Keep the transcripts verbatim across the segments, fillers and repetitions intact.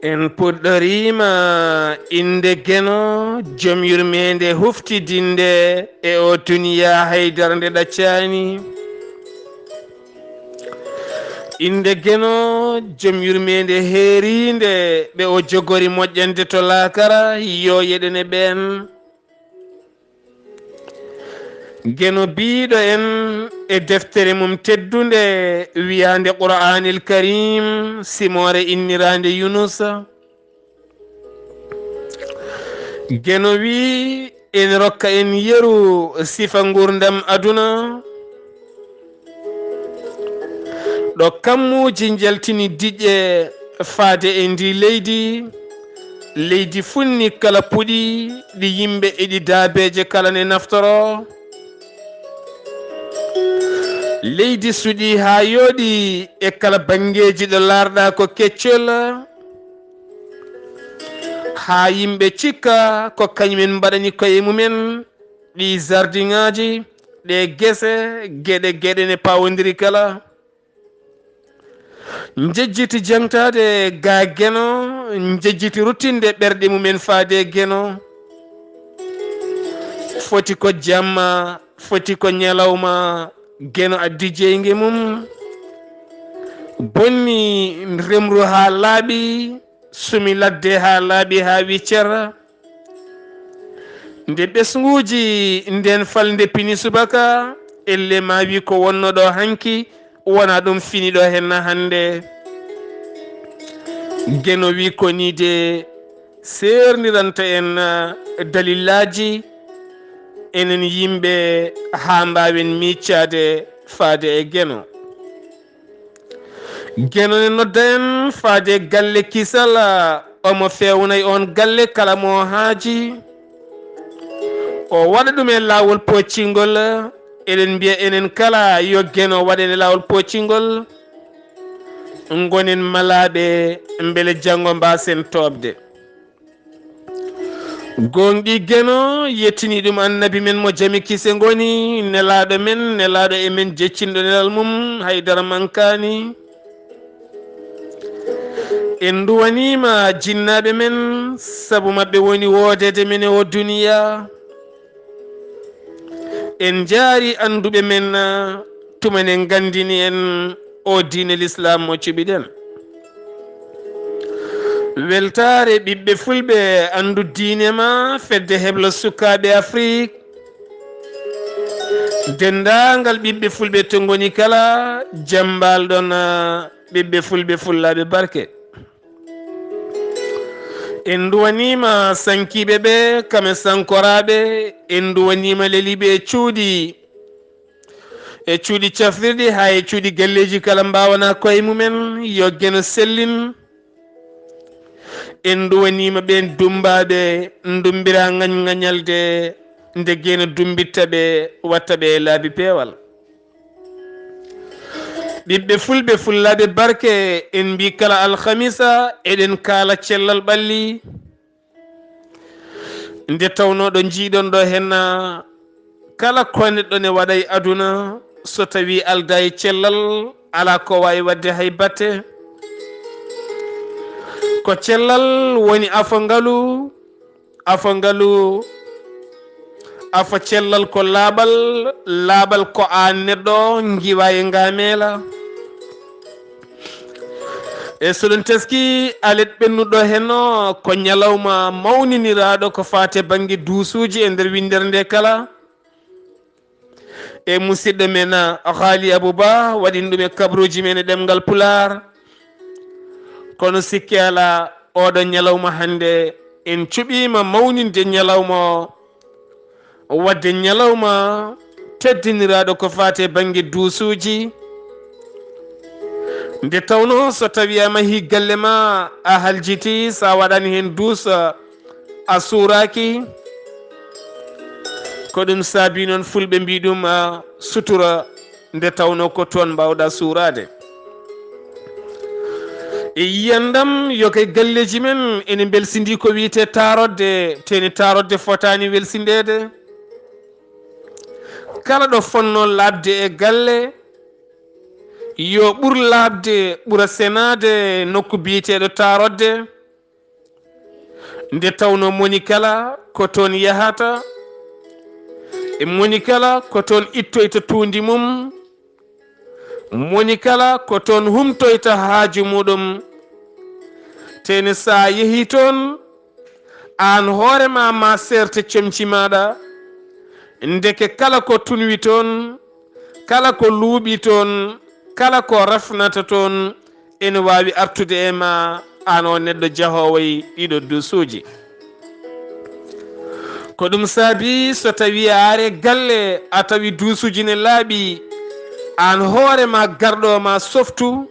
En puɗɗoriima innde Geno, jom yurmeende huftidinde e o duniyaa haydara nde ɗaccaani. Innde Geno, jom yurmeende heeriinde ɓe o jogori moƴƴande to laakara, yo yeɗen e ɓeen. Geno biiɗo en e deftere mum teddunde wiyaande Qur'aanil Kariim, simoore inniraande Yunusa. Geno wii, ene rokka en yeru sifa nguurndam aduna. Ɗo kammuuji njaltini diƴƴe faade e ndi leydi, leydi funni kala puɗi ɗi yimɓe e ɗi daabeeje kala ne naftoro. Leydi suɗi haa yooɗi e kala banngeeji ɗo laarɗaa ko keccol, haa yimɓe cikka ko kañumen mbaɗani koye mumen ɗi sardiŋaaji, ɗe gese, geɗe geɗe ne pawondiri kala. Njejjiti jaŋtaade ga Geno, njejjiti ruttinde ɓerɗe mumen faade Geno. Foti ko jamma, foti ko ñalawma, Geno addi jeynge mum. Bonni remru haa laaɓi, sumi ladde haa laaɓi haa wiccer. Nde ɓesnguuji ndeen falnde pini subaka, elle ma wi ko wonno ɗo hanki, wona ɗum fini ɗo henna hannde. Geno wi ko ni de seerndiranta en, ah, dalillaaji enen yimɓe haa mbaawen miiccaade faade e Geno. Geno ne nodda en faade galle kisal, omo feewnay on galle kala mo haaji. O waɗa ɗum e laawol pooccingol, eɗen mbiya enen kala yo Geno waɗen e laawol pooccingol. Ngonen malaaɓe mbele janngo mbaasen toobde. Gooŋɗii Geno yettini ɗum Annabi men mo jam e kise ngoni, nelaaɗo men, nelaaɗo e men jeccinɗo nelal mum, haydara mankaani. En nduwaniima jinnaaɓe men, sabu maɓɓe woni woodeede men e o duniya. En njaari annduɓe men, tuma ne nganndini en o diine Lislaam mo cuɓiɗen. Weltaare ɓiɓɓe fulɓe anndu diine ma fedde heblo sukaaɓe Afrik. Denndaangal ɓiɓɓe fulɓe to ngoni kala, jam mbaal-ɗon, ɓiɓɓe fulɓe fullaaɓe barke. En nduwaniima sankiiɓe ɓe, kam e sankoraaɓe, en nduwaniima leliiɓe e cuuɗi, e cuuɗi cafrirɗi haa e cuuɗi galleeji kala mbaawanaa koye mumen, yo Geno sellin. En nduwaniima ɓeen dummbaaɓe, ndummbiraa ngañ-ngañalde, nde Geno dummbitta ɓe, watta ɓe e laabi peewal. Ɓiɓɓe fulɓe, fullaaɓe barke, en mbii kala alhamisa eɗen kaala cellal ɓalli. Nde tawnoo ɗo njiiɗon ɗo henna, kala ko neɗɗo ne waɗa e aduna, so tawii aldaa e cellal, alaa ko waawi waɗde hay batte. Ko cellal woni afo ngalu, afo ngalu, afo cellal ko laaɓal, laaɓal ko aan neɗɗo ngiwaa e ngaameela. E so ɗum teskii, alet ɓennuɗo henno ko ñalawma mawniniraaɗo ko faati e bannge duusuuji e nder winndere nde kala. E musidɗo men, Haali Abou Ba, waɗin ɗum e kabruuji men e ɗemngal Pulaar. Kono sikke alaa, oɗo ñalawma hannde, en cuɓiima mawninde ñalawma o, waɗde ñalawma teddiniraaɗo ko faati e bannge duusuuji. Nde tawnoo, so tawii a mahii galle ma, a haljitii, so a waɗaani heen duus, a suuraaki. Ko ɗum saabii noon fulɓe mbii ɗum, a, sutura, nde tawnoo ko toon mbaawɗaa suuraade. E yiyandam, yo kay galleeji men ene mbelsindii ko wiyetee taarodde, tee ne taarodde fotaani welsindeede. Kala ɗo fotnoo laaɓde e galle, yo ɓur laaɓde, ɓura senaade nokku biyeteeɗo taarodde. Nde tawnoo moni kala ko toon yahata, e moni kala ko toon ittoyta tuundi mum, moni kala ko toon humtoyta haaju muɗum. Tene so a yehii toon, aan hoore ma ma seerte comci maaɗa. Ndeke kala ko tunwi toon, kala ko luuɓi toon, kala ko rafnata toon, ene waawi artude e ma, aan o neɗɗo jahoowo e ɗiɗo duusuuji. Ko ɗum saabi so tawi a are galle, a tawi duusuuji ne laaɓi, aan hoore ma garɗo ma softu,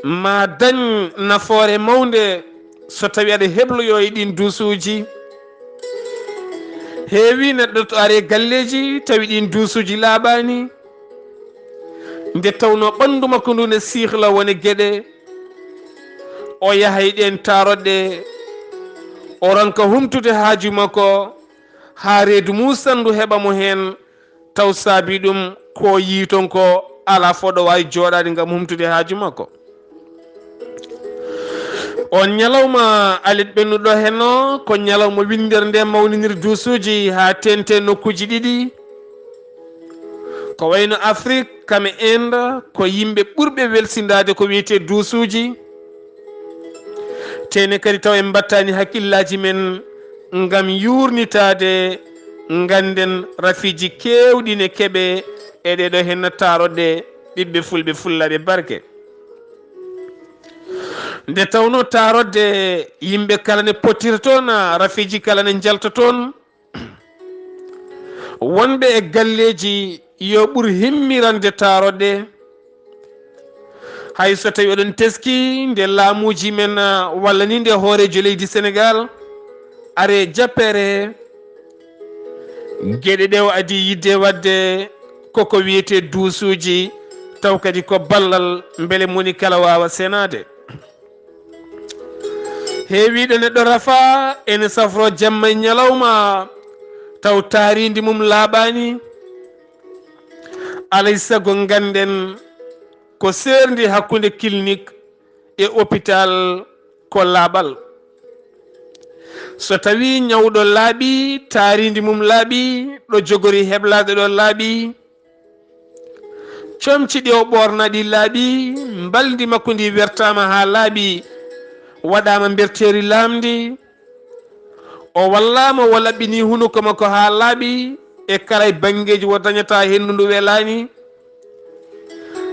ma dañ nafoore mawnde so tawi aɗa hebloyo e ɗin duusuuji. Heewi neɗɗo to are galleeji tawi ɗin duusuuji laaɓaani. Nde tawnoo ɓanndu makko ndu ne sihla wone geɗe, o yaha e ɗeen taaroɗe, o ronka humtude haaju makko, haa reedu mum sanndu heɓa mo heen, taw saabi ɗum ko yii toon ko alaa fof ɗo waawi jooɗaade ngam humtude haaju makko. On ñalawma alet ɓennuɗo henno ko ñalawma winndere nde mawninir duusuuji haa teente nokkuuji ɗiɗi. Ko wayno Afrik, kam e Inde, ko yimɓe ɓurɓe welsindaade ko wiyetee duusuuji. Teene kadi taw en mbattaani hakkillaaji men ngam yuurnitaade ngannden rafiiji keewɗi ne keɓe e ɗeeɗo henna taaroɗe ɓiɓɓe fulɓe fullaaɓe barke. Nde tawnoo taaroɗe yimɓe kala ne pottira toon, rafiiji kala ne njalta toon. Wonɓe e galleeji yo ɓur himmirande taaroɗe. Hay so tawi oɗon teski nde laamuuji men, ah, walla ni nde hooreejo leydi Senegaal, are jappere. Geɗe ɗe o adii yiɗde waɗde koko wiyetee duusuuji, taw kadi ko ballal mbele moni kala waawa senaade. Heewiiɗo neɗɗo rafa ene safro jamma e ñalawma, taw taariindi mum laaɓaani. Alay sago ngannden ko seerndi hakkunde clinique e hôpital ko laaɓal. So tawi ñawɗo laaɓi, taariindi mum laaɓi, ɗo jogori heblaade ɗo laaɓi, comci ɗi o ɓoorna ɗi laaɓi, mbalndi makko ndi wertaama haa laaɓi, waɗaama mberteeri laamndi, o wallaama o laɓɓini hunuko makko haa laaɓi e kala e banngeeji o dañata henndu ndu welaani,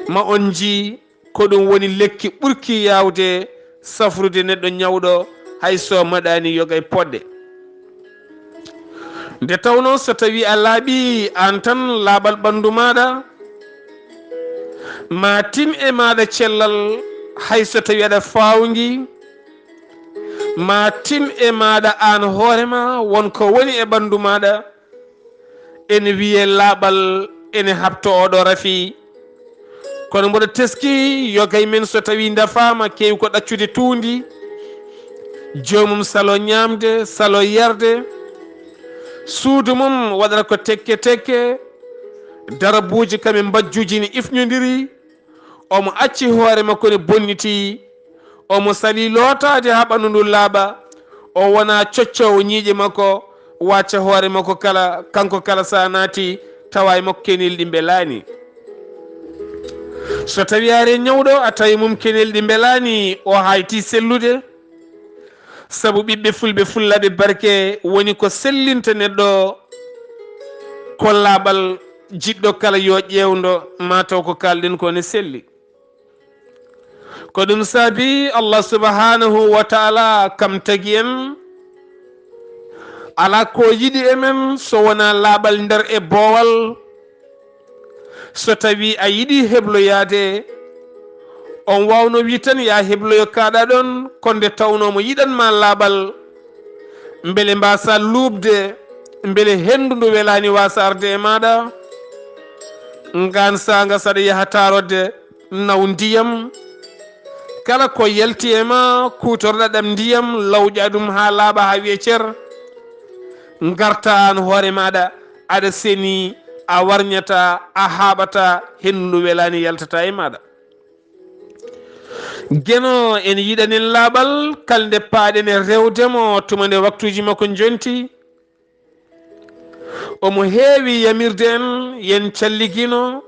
ma on njii ko ɗum woni lekki ɓurki yaawde safrude neɗɗo ñawɗo hay so maɗaani yoga e poɗɗe. Nde tawnoo so tawii a laaɓii aan tan laaɓal ɓanndu maaɗa, ma tin e maaɗa cellal hay so tawii aɗa faawngi, ma tin e maaɗa aan hoore ma won ko woni e ɓanndu maaɗa, ene wiyee laaɓal ene haɓto oɗo rafi. Kono mboɗo teski yogay men so tawii ndafaama keewi ko ɗaccude tuundi, joomum salo ñaamde, salo yarde, suudu mum waɗata ko tekke tekke, darabuuji kam e mbajjuuji ne ifñondiri, omo acci hoore makko ne bonnitii, omo salii lootaade haa ɓanndu ndu laaɓa, o wona coccoowo ñiiƴe makko, wacca hoore makko kala, kanko kala so a naati, tawa e makko kenel ɗi mbelaani. So tawii are ñawɗo, a tawi mum kenel ɗi mbelaani, o hayti sellude. Sabu ɓiɓɓe fulɓe fullaaɓe barke woni ko sellinta neɗɗo, ko laaɓal jiɗɗo kala yo ƴeewndo, maa taw ko kaalɗen ko ne selli. Ko ɗum saabi Allah subhanahu wa ta'ala kam tagi en, alaa ko yiɗi e men so wonaa laaɓal nder e boowal. So tawii a yiɗi hebloyaade, on waawno wii tan yaa hebloyo kaaɗa ɗon, ko nde tawnoo mo yiɗan ma laaɓal, mbele mbaasa luuɓde, mbele henndu ndu welaani waasa arde e maaɗa. Ngaan saanga saɗa yaha taarodde, naw ndiyam. Kala ko yalti e ma, kuutorɗa ɗam ndiyam, lawƴa ɗum haa laaɓa haa wiya cer. Ngarta aan hoore maaɗa, aɗa seni, a warñata, a haaɓata, henndu ndu welaani yaltata e maaɗa. Geno en yiɗanin laaɓal, kala nde paaɗen e rewde mo, tuma nde waktuuji makko njonti. Omo heewi yamirde en, yen calligino,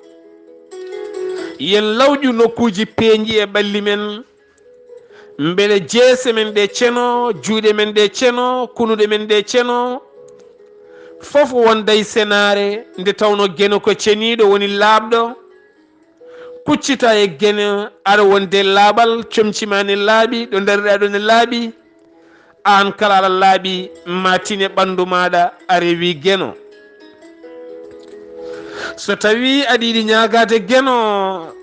yen lawƴu nokkuuji peeñɗi e ɓalli men, mbele jeese men ɗe ceno, juuɗe men ɗe ceno, kunuɗe men ɗe ceno, fof wonda e senaare, nde tawno Geno ko ceniiɗo, woni laaɓɗo. Kuccita e Geno, aɗa wonde laaɓal, comci ma ne laaɓi, ɗo ndariɗaa ɗo ne laaɓi, aan kala aɗa laaɓi, ma tine ɓanndu maaɗa, a rewi Geno. So tawii aɗa yiɗi ñaagaade Geno,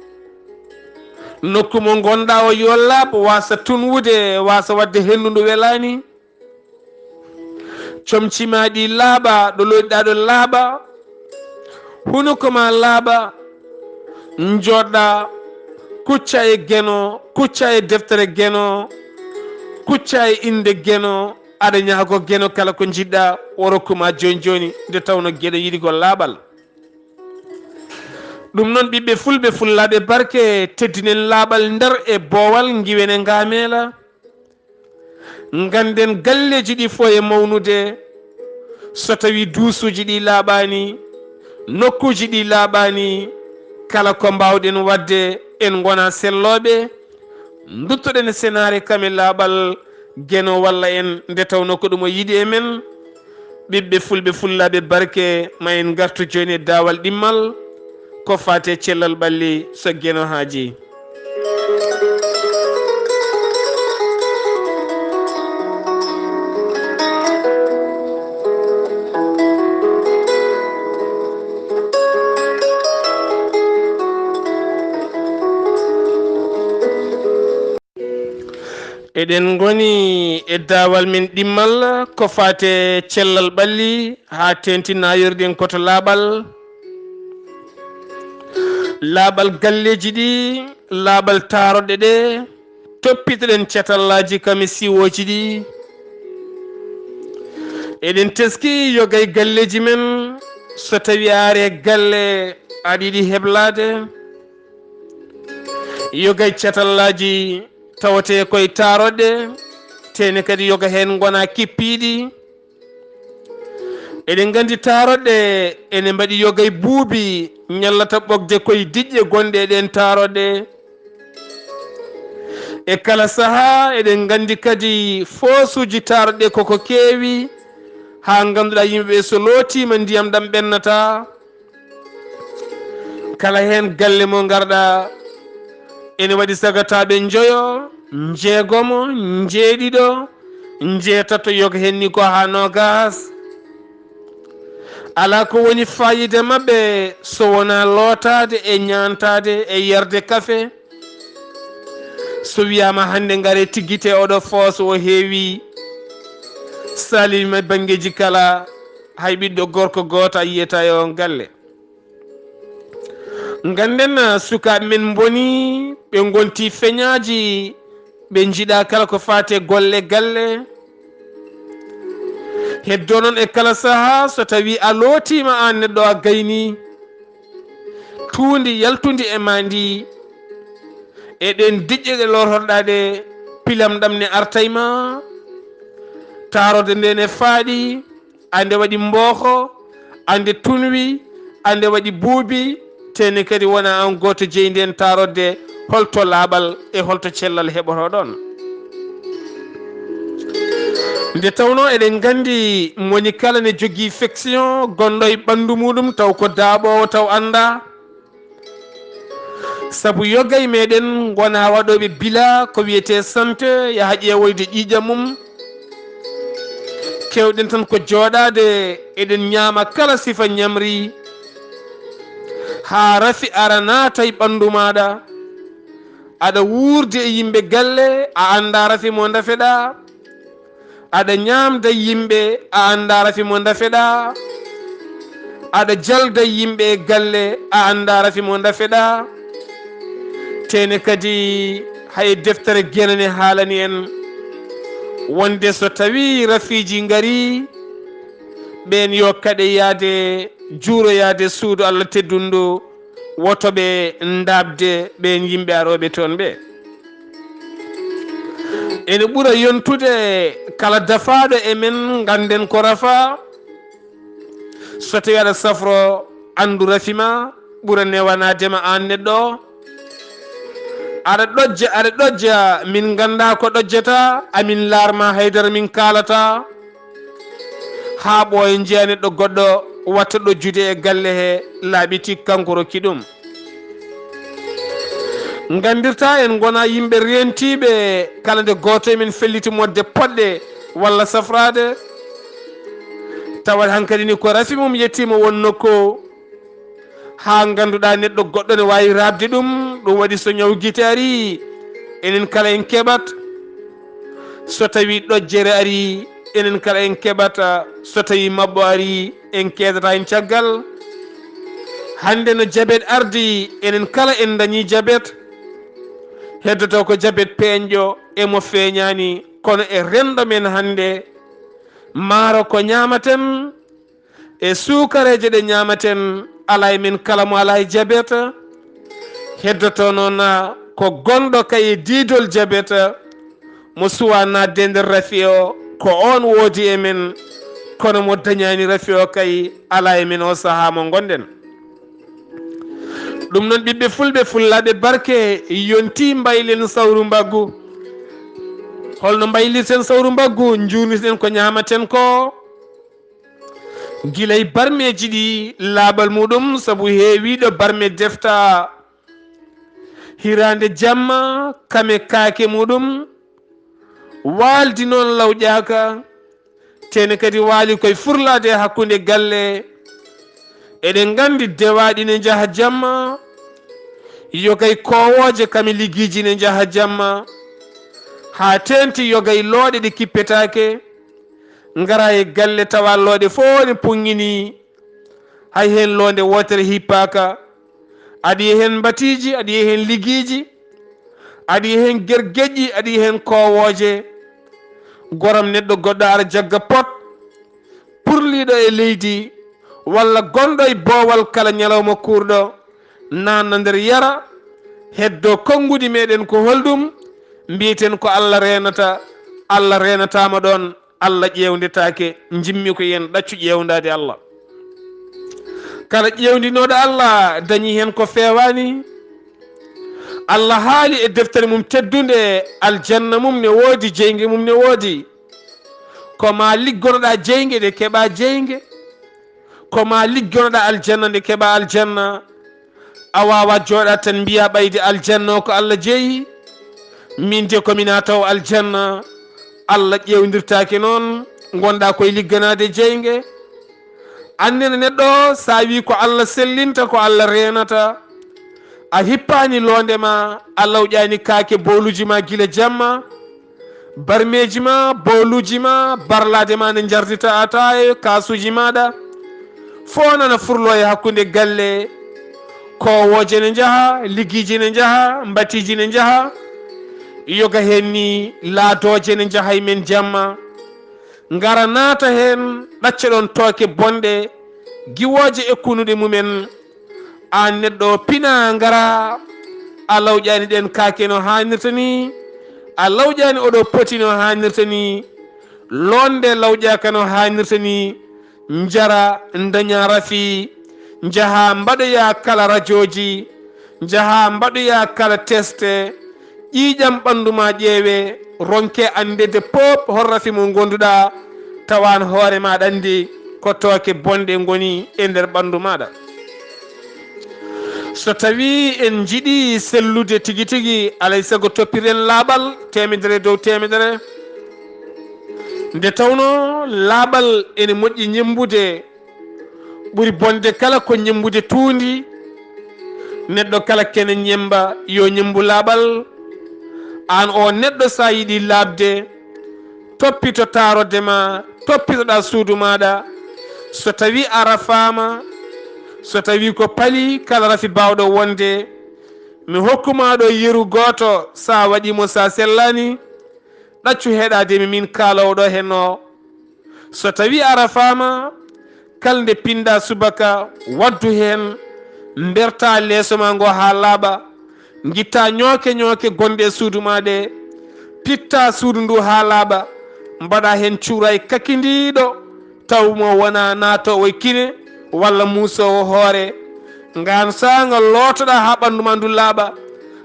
nokku mo ngonɗaa o yo laaɓ, waasa tunwude, waasa waɗde henndu ndu welaani. Comci ma ɗi laaɓa, ɗo loɗɗaa ɗo laaɓa, hunuko ma laaɓa, njooɗɗaa, kucca e Geno, kucca e deftere Geno, kucca e innde Geno, aɗa ñaago Geno kala ko njiɗɗaa, o rokku ma jooni jooni, nde tawno Geno yiɗi ko laaɓal. Ɗum noon, ɓiɓɓe fulɓe, fullaaɓe barke, teddinen laaɓal ndar e boowal, ngiwen e ngaameela. Ngannden galleeji ɗi fof e mawnude, so tawii duusuuji ɗi laaɓaani, nokkuuji ɗi laaɓaani, kala ko mbaawɗen waɗde, en ngona sellooɓe, nduttoɗen e senaare kam e laaɓal, Geno walla en, nde tawnoo ko ɗum o yiɗi e men. Ɓiɓɓe fulɓe, fullaaɓe barke, ma en ngartu jooni e daawal ɗimmal, ko faati e cellal ɓalli, so Geno haajii. Eɗen ngoni e daawal men ɗimmal ko faati e cellal ɓalli, haa teeŋti nayorɗen ko to laaɓal. Laaɓal galleeji ɗi, laaɓal taaroɗe ɗe, toppitoɗen catallaaji kam e siwooji ɗi. Eɗen teski yoga e galleeji men, so tawii a ari e galle aɗa yiɗi heblaade. Yoga e catallaaji tawetee ko e taaroɗe, tee ne kadi yoga heen ngona kippiiɗi. Eɗen nganndi taaroɗe ene mbaɗi yoga e buubi, ñallata ɓokde ko e diƴƴe gonɗe e ɗeen taaroɗe. E kala sahaa, eɗen nganndi kadi foosuuji taaroɗe koko keewi, haa ngannduɗaa yimɓe ɓe so lootiima ndiyam ɗam ɓennataa. Kala heen galle mo ngarɗaa, ene waɗi sagataaɓe njoyo, njeegomo, njeeɗiɗo, njeetato, yoga heen ni ko haa noogaas. Alaa ko woni faayiida maɓɓe so wonaa lootaade e ñaantaade e yarde kafe. So wiyaama hannde ngaree tiggitee oɗo foos o heewi, saliima banngeeji kala, hay ɓiɗɗo gorko gooto a yiyata e oon galle. Ngannden, sukaaɓe men mboni, ɓe ngonti feñaaji, ɓe njiɗaa kala ko faati e golle galle. Heddoo noon e kala sahaa, so tawii a lootiima aan neɗɗo a gaynii, tuundi yaltundi e maa ndi, e ɗeen diƴƴe ɗe lortorɗaa ɗe, pilam ɗam ne arta e maa, taaroode nde ne faaɗi, a nde waɗi mbooko, a nde tunwi, a nde waɗi buubi, tee ne kadi wona aan gooto jeyi ndeen taaroode, holto laaɓal e holto cellal heɓotoo ɗoon. Nde tawnoo eɗen nganndi moni kala ne jogii fection gonɗo e ɓanndu muuɗum taw ko daaɓoowo taw anndaa. Sabu yoga e meɗen ngona waɗooɓe bila ko wiyetee santé, yaha ƴeewoyde ƴiiƴam mum. Keewɗen tan ko jooɗaade eɗen ñaama kala sifa ñamri, haa rafi ara naata e ɓanndu maaɗa. Aɗa wuurdi e yimɓe galle, a anndaa rafi mo ndafeɗaa. Aɗa ñaamda yimɓe, a anndaa rafi mo ndafeɗaa. Aɗa jalda yimɓe e galle, a anndaa rafi mo ndafeɗaa. Tee ne kadi, hay deftere Geno ne haalani en wonde so tawii rafiiji ngarii, ɓeen yo kaɗe yahde juuroyaade suudu Allah teddundu, woto ɓe ndaaɓde ɓeen yimɓe arooɓe toon ɓee. Ene ɓura yontude kala dafaaɗo e men, ngannden ko rafa. So tawii aɗa safro, anndu rafi ma ɓura newanaade ma aan neɗɗo o. Aɗa ɗojja, aɗa ɗojja, min nganndaa ko ɗojjata, amin laar ma haydara, min kaalata. Haa ɓooya njiya neɗɗo goɗɗo watta ɗojjude e galle he laaɓi tik kanko rokki ɗum. Nganndirtaa en ngonaa yimɓe reentiiɓe kala nde gooto e men felliti moɗde poɗɗe walla safraade. Tawat hankadi ni ko rafi mum yettiima won nokku, haa ngannduɗaa neɗɗo goɗɗo ne waawi raɓde ɗum. Ɗum waɗi so ñaw gite arii, enen kala en keɓat. So tawii ɗojjere arii, enen kala en keɓat. So tawii maɓɓo arii, en keedata heen caggal. Hannde no jabet ardi, enen kala en ndañii jabet. Heddoto ko jabet peeñɗo e mo feeñaani, kono e renndo men hannde, maaro ko ñaamaten, e suukareeje ɗe ñaamaten, alaa e men kala mo alaa e jabet. Heddoto noon ko gonɗo kay e diidol jabet, mo suwaa naatde e nder rafi o, ko oon woodi e men, kono mo dañaani rafi o kay, alaa e men o sahaa mo ngonɗen. Ɗum noon, ɓiɓɓe fulɓe, fullaaɓe barke, yontii mbaylen sawru mbaggu. Holno mbaylirten sawru mbaggu? Njuurniten ko ñaamaten ko. Gila e barmeeji ɗi laaɓal muɗum, sabu heewiiɗo barme defta hiraande jamma, kame kaake muɗum. Waaldi noon lawƴaaka, teene kadi waali koye furlaade e hakkunde galle. Eɗen nganndi dewaaɗi ne njaha jamma, yogay koowooje kame ligiiji ne njaha jamma, haa teenti yogay looɗe ɗe kippetaake. Ngara e galle tawa looɗe fof ne puŋŋinii, hay heen loonde wootere hippaaka. Aɗa yiya heen mbatiiji, aɗa yiya heen ligiiji, aɗa yiya heen gergeƴƴi, aɗa yiya heen koowooje. Goram neɗɗo goɗɗo ara jagga pot purliiɗo e leydi, walla gonɗo e boowal kala ñalawma kuurɗo, naatna nder yara, heddoo konguɗi meɗen ko holɗum, mbiyeten ko Allah reenata, Allah reenataama ɗoon, Allah ƴeewndetaake, njimmi ko yen ɗaccu ƴeewndaade Allah. Kala ƴeewndinooɗo Allah dañi heen ko feewaani. Allah haali e deftere mum teddunde, aljanna mum ne woodi, jeynge mum ne woodi. Ko ma liggonoɗaa jeynge nde keɓaa jeynge. Ko ma liggonoɗaa aljanna nde keɓaa aljanna. A waawaa jooɗaa tan mbiyaa ɓayde aljanna o ko Allah jeyi. Min de ko mi naatawo aljanna. Allah ƴeewndirtaake noon, ngonɗaa koye ligganaade jeynge. Annene neɗɗo o, so a wii ko Allah sellinta, ko Allah reenata, a hippaani loonde ma, a lawƴaani kaake booluuji ma gila jamma, barmeeji ma, booluuji ma, barlaade ma ne njardita ataaye, kaasuuji maaɗa, fof nana furloo e hakkunde galle, koowooje ne njaha, ligiiji ne njaha, mbatiiji ne njaha, yoga heen ni laadooje ne njaha e men jamma. Ngara naata heen, ɗacca ɗoon tooke bonɗe, giwooje e kunuɗe mumen. Aan neɗɗo o, pina ngara, a lawƴaani ɗeen kaake no haanirta ni, a lawƴaani oɗo poti no haanirta ni, loonde lawƴaaka no haanirta ni, njara, ndaña rafi, njaha mbaɗoya kala rajooji, njaha mbaɗoya kala teste, ƴiiƴam ɓanndu ma ƴeewe, ronke anndeede pop hol rafi mo ngonduɗaa, tawan hoore maɗa anndi ko tooke bonɗe ngoni e nder ɓanndu maɗa. So tawii en njiɗi sellude tigi tigi, alay sago toppiren laaɓal teemedere dow teemedere. Nde tawnoo laaɓal ene moƴƴi ñemmbude, ɓuri bonde kala ko ñemmbude tuundi. Neɗɗo kala kene ñemmba, yo ñemmbu laaɓal. Aan o neɗɗo, so a yiɗi laaɓde, toppito taarodde ma, toppitoɗaa suudu maaɗa. So tawii a rafaama, so tawii ko pali kala rafi baawɗo wonde, mi hokku ma ɗo yeru gooto, so a waɗii mo, so a sellaani, ɗaccu heɗaade mi, min kaaloowo ɗo heen o. So tawii a rafaama, kala nde pinɗaa subaka, waddu heen, mbertaa leeso ma ngo haa laaɓa, ngittaa ñooke ñooke gonɗe e suudu ma ɗe, pitta suudu ndu haa laaɓa, mbaɗa heen cuuraay kakindiiɗo, taw mo wona naatoowo e kine walla muusoowo hoore. Ngaan saanga lootoɗa haa ɓanndu ma ndu laaɓa,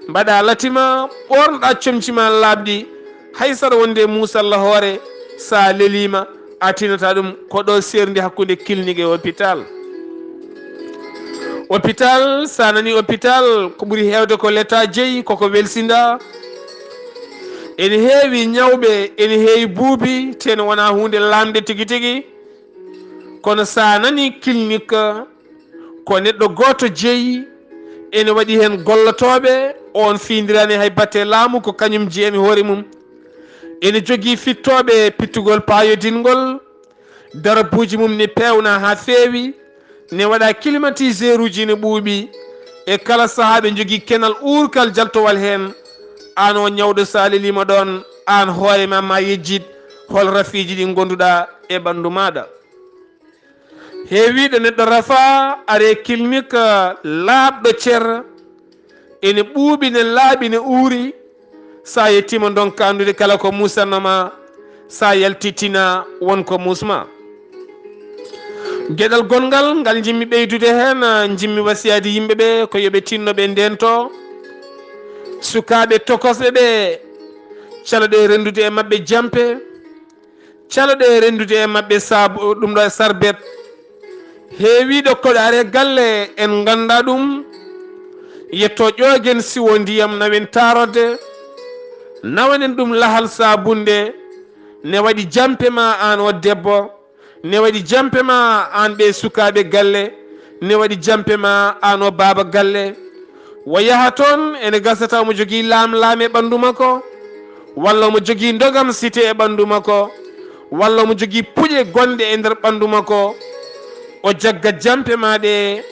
mbaɗa lati ma, ɓoornoɗa comci ma laaɓɗi, hay saɗa wonde muusalla hoore, so a leliima, a tinata ɗum. Ko ɗo seerndi hakkunde clinique e hôpital. Hôpital, so a nani hôpital, ko ɓuri heewde ko leta jeyi, koko welsinda. Ene heewi ñawɓe, ene heewi buubi, te ne wona huunde lamnde tigi tigi. Kono so a nani clinique, ko neɗɗo gooto jeyi, ene waɗi heen gollotooɓe, oon fiindirani hay batte laamu, ko kañum jeyi heen hoore mum. Ene jogii fittooɓe pittugol paayodingol, darabuuji mum ne peewna haa feewi, ne waɗa climatiseruuji ne ɓuuɓi, e kala sahaa ɓe njogii kenal uurkal jaltowal heen. Aan o ñawɗo, so a leliima ɗoon, aan hoore ma, ma yejjit hol rafiiji ɗi ngonduɗa e ɓanndu maaɗa. Heewiiɗo neɗɗo rafa are clinique laaɓɗo cer, ene ɓuuɓi, ne laaɓi, ne uuri. So a yettiima, ndonka anndude kala ko musanno ma, so a yalti, tina won ko musma. Geɗal gonngal ngal njimmi ɓeydude heen, njimmi wasiyaade yimɓe ɓe ko yo ɓe tinno, ɓe ndento. Sukaaɓe tokosɓe ɓe, caloɗe renndude e maɓɓe jampe. Caloɗe renndude e maɓɓe saabu ɗum ɗo e sarbet. Heewiiɗo koɗaare galle en ngannda ɗum, yetto ƴoogen siwo ndiyam, nawen taarode, nawanen ɗum lahal saabunde. Ne waɗi jampe ma aan o debbo, ne waɗi jampe ma aan ɓe sukaaɓe galle, ne waɗi jampe ma aan o baaba galle. Wo yaha toon, ene gasa taw mo jogii laamlaam e ɓanndu makko, walla mo jogii ndogam site e ɓanndu makko, walla mo jogii puƴe gonɗe e nder ɓanndu makko. O jagga jampe ma ɗe,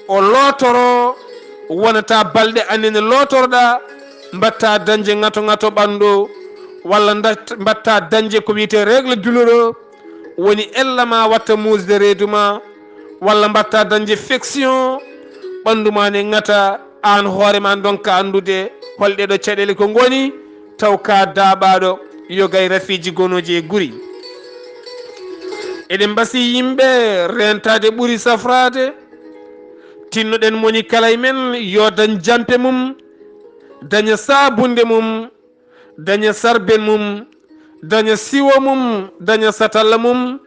o lootoro, wonata balɗe anne ne lootoroɗa, mbatta dañde ŋato ŋato ɓanndu, walla ndat-, mbatta dañde ko wiyetee règle douloureux, woni ella ma watta muusde reedu ma, walla mbatta dañde fection, ɓanndu ma ne ŋata, aan hoore ma ndonka anndude hol ɗee ɗo caɗeele ko ngoni, taw ka daaɓaaɗo, yoga e rafiiji gonooji e guri. Eɗen mbasi yimɓe reentaade ɓuri safraade. Tinnoɗen moni kala e men yo dañ jampe mum, daña saabunde mum, daña sarben mum, daña siwo mum, daña satalla mum,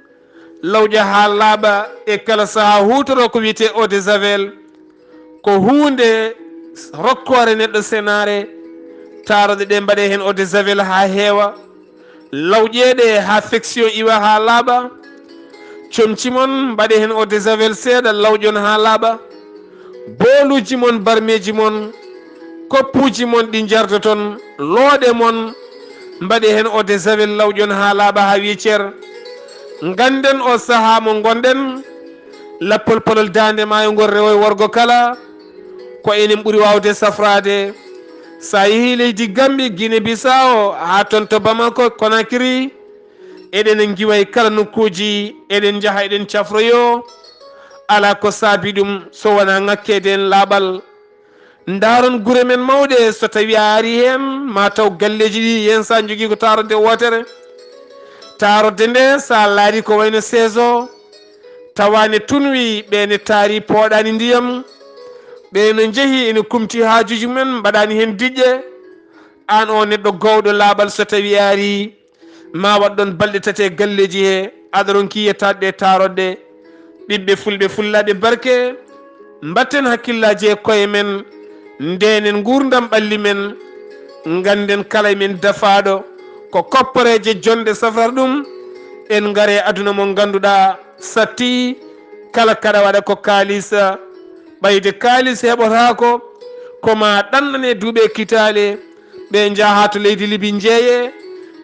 lawƴa haa laaɓa, e kala sahaa huutoro ko wiyetee eau de javel. Ko huunde rokkoore neɗɗo senaare. Taaroɗe ɗe mbaɗee heen eau de javel haa heewa. Lawƴee ɗe haa fection iwa haa laaɓa. Comci mon mbaɗee heen eau de javel seeɗa, lawƴon haa laaɓa. Booluuji mon, barmeeji mon, koppuuji mon ɗi njardoton, looɗe mon, mbaɗee heen eau de javel, lawƴon haa laaɓa haa wiye cer. Ngannden o sahaa mo ngonɗen, lappol polol daande maayo ngol rewo e worgo kala, ko enen ɓuri waawde safraade. So a yehii leydi Gambie, Guinée Bissau, haa toon to Bamako, Conakry, eɗen ngiwa e kala nokkuuji, eɗen njaha, eɗen cafroyoo. Alaa ko saabi ɗum so wonaa ŋakkeede en laaɓal. Ndaaron gure men mawɗe, so tawii a arii heen, ma taw galleeji ɗi heen so a njogii ko taarodde wootere. Taarodde nde, so a laarii ko wayno seeso, tawa ne tunwi, ɓe ne taari pooɗaani ndiyam, ɓe no njehi ene kumti haajuuji mum en, mbaɗaani heen diƴƴe. Aan o neɗɗo gowɗo laaɓal, so tawii a arii, ma waɗ ɗoon balɗe tati e galleeji he, aɗa ronki yettaade ɗe taaroɗe. Ɓiɓɓe fulɓe fullaaɓe barke, mbatten hakkillaaji e koye men, ndeenen nguurndam ɓalli men, ngannden kala e men dafaaɗo ko kopporeeje jonɗe safrata ɗum. En ngare aduna mo ngannduɗaa satti, kala kaɗa waɗa ko kaalis, ɓayde kaalis heɓotaako, ko ma ɗannane duuɓe kitaale, ɓe njaha to leydi Libi njeeye,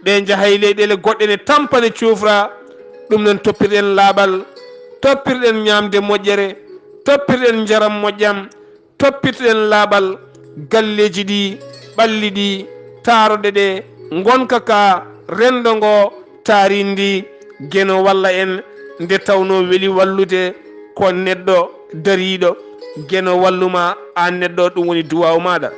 ɓe njaha e leyɗeele goɗɗe ne tampa ne cuufra. Ɗum noon toppirɗen laaɓal, toppirɗen ñaamde moƴƴere, toppirɗen njaram moƴƴam, toppirɗen laaɓal, galleeji ɗi, ɓalli ɗi, taaroɗe ɗe, ngonka ka, renndo ngo, taarindi, Geno walla en nde tawnoo weli wallude ko neɗɗo dariiɗo, Geno walluma aan neɗɗo, ɗum woni duwaaw maaɗa.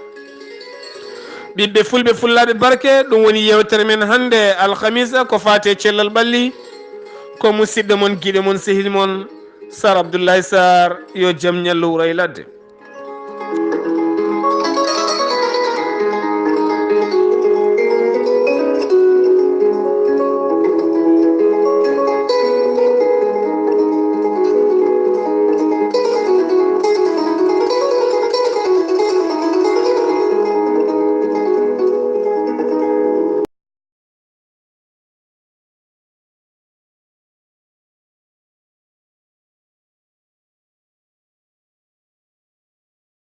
Ɓiɓɓe fulɓe fullaaɓe barke, ɗum woni yewtere men hannde alhamisa ko faati e cellal ɓalli. Ko musidɗo mon, giɗo mon, sehil mon, Sar Abdoulaye Sarr, yo jam ñallu wuro e ladde.